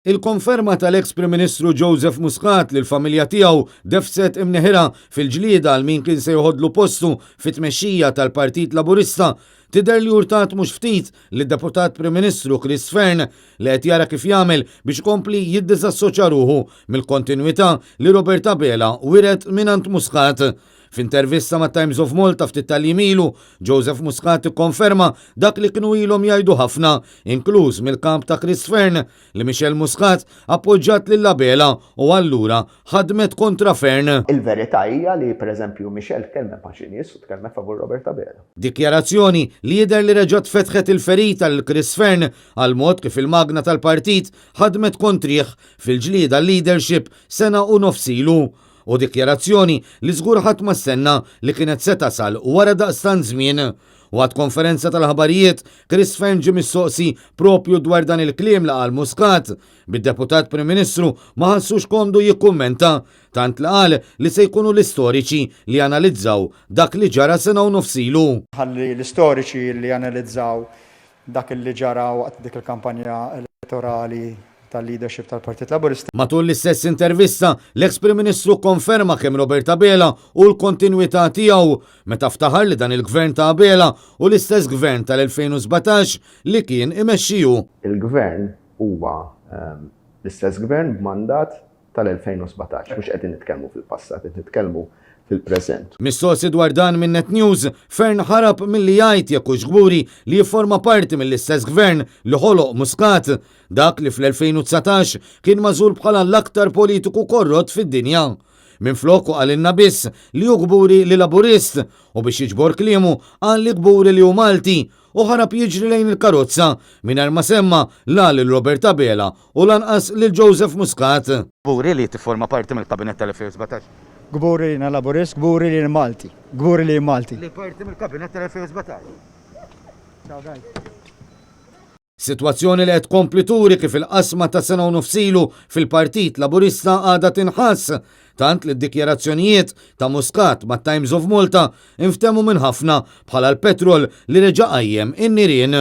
Il-konferma tal-eks Prim Ministru Joseph Muscat li l-familja tiegħu defset imneħirha fil-ġlieda għal min kien se joħodlu postu fit-tmexxija tal-Partit Laburista tidher li urtat mhux ftit lid-Deputat Prim Ministru Chris Fearne li qed jara kif jagħmel biex ikompli jiddiżassoċja ruħu mill-kontinwità li Robert Abela wiret mingħand Muscat. F'intervista mat-Times of Malta ftit tal-jiem ilu, Joseph Muscat ikkonferma dak li kienu ilhom jgħidu ħafna, inkluż mill-kamp ta' Chris Fearne, li Michelle Muscat appoġġat lil Abela u allura ħadmet kontra Fearne. Il-verità hija li, pereżempju, Michelle tkellmet ma' xi nies u tkellmet favur Robert Abela. Dikjarazzjoni li jidher li reġgħet fetħet il-ferita lil Chris Fearne għall-mod kif il-magna tal-partit ħadmet kontrih fil-ġlieda għal-leadership sena u nofs ilu. U dikjarazzjoni li żgur ħadd ma stenna li kienet se tasal wara daqstant żmien. Waqt konferenza tal-aħbarijiet, Chris Fearne ġie mistoqsi propju dwar dan il-kliem li qal Muscat, bid-Deputat Prim Ministru ma ħassux komdu jikkummenta, tant li qal li se jkunu l-istoriċi li janalizzaw dak li ġara sena u nofs ilu. Ħalli l-istoriċi li janalizzaw Dak li ġara waqt dik il-kampanja elettorali tal-leadership tal-Partit Laburista. Matul l-istess intervista, l-eks Prim Ministru kkonferma kemm Robert Abela hu l-kontinwità tiegħu, meta ftaħar li dan il-Gvern ta' Abela hu l-istess Gvern tal-2017 li kien imexxi hu. Il-Gvern huwa l-istess Gvern b'mandat tal-2017. Mhux qegħdin nitkellmu fil-passat, qed nitkellmu fil-preżent. Mistoqsi dwar dan minn Net News, Fearne ħarab milli jgħid jekk hux kburi li jifforma parti mill-istess Gvern li ħoloq Muscat, dak li fl-2019 kien magħżul bħala l-aktar politiku korrott fid-dinja. Minflok hu qalilna biss li hu kburi li Laburist u biex jiġbor kliemu qal li kburi li hu Malti u ħarab jiġri lejn il-karozza mingħajr ma semma la lil Robert Abela u lanqas lil Joseph Muscat. Kburi li tifforma parti mill-Kabinett tal-2017. Kburi li jiena Laburist, kburi li jien Malti. Kburi li jien Malti. Li parti mill-Kabinett tal-2017. Ciao guys. Sitwazzjoni li qed tkompli turi kif il-qasma ta' sena u nofs ilu fil-Partit Laburista għadha tinħass, tant li d-dikjarazzjonijiet ta' Muscat mat-Times of Malta inftehmu minn ħafna bħala l-petrol li reġa' qajjem in-nirien.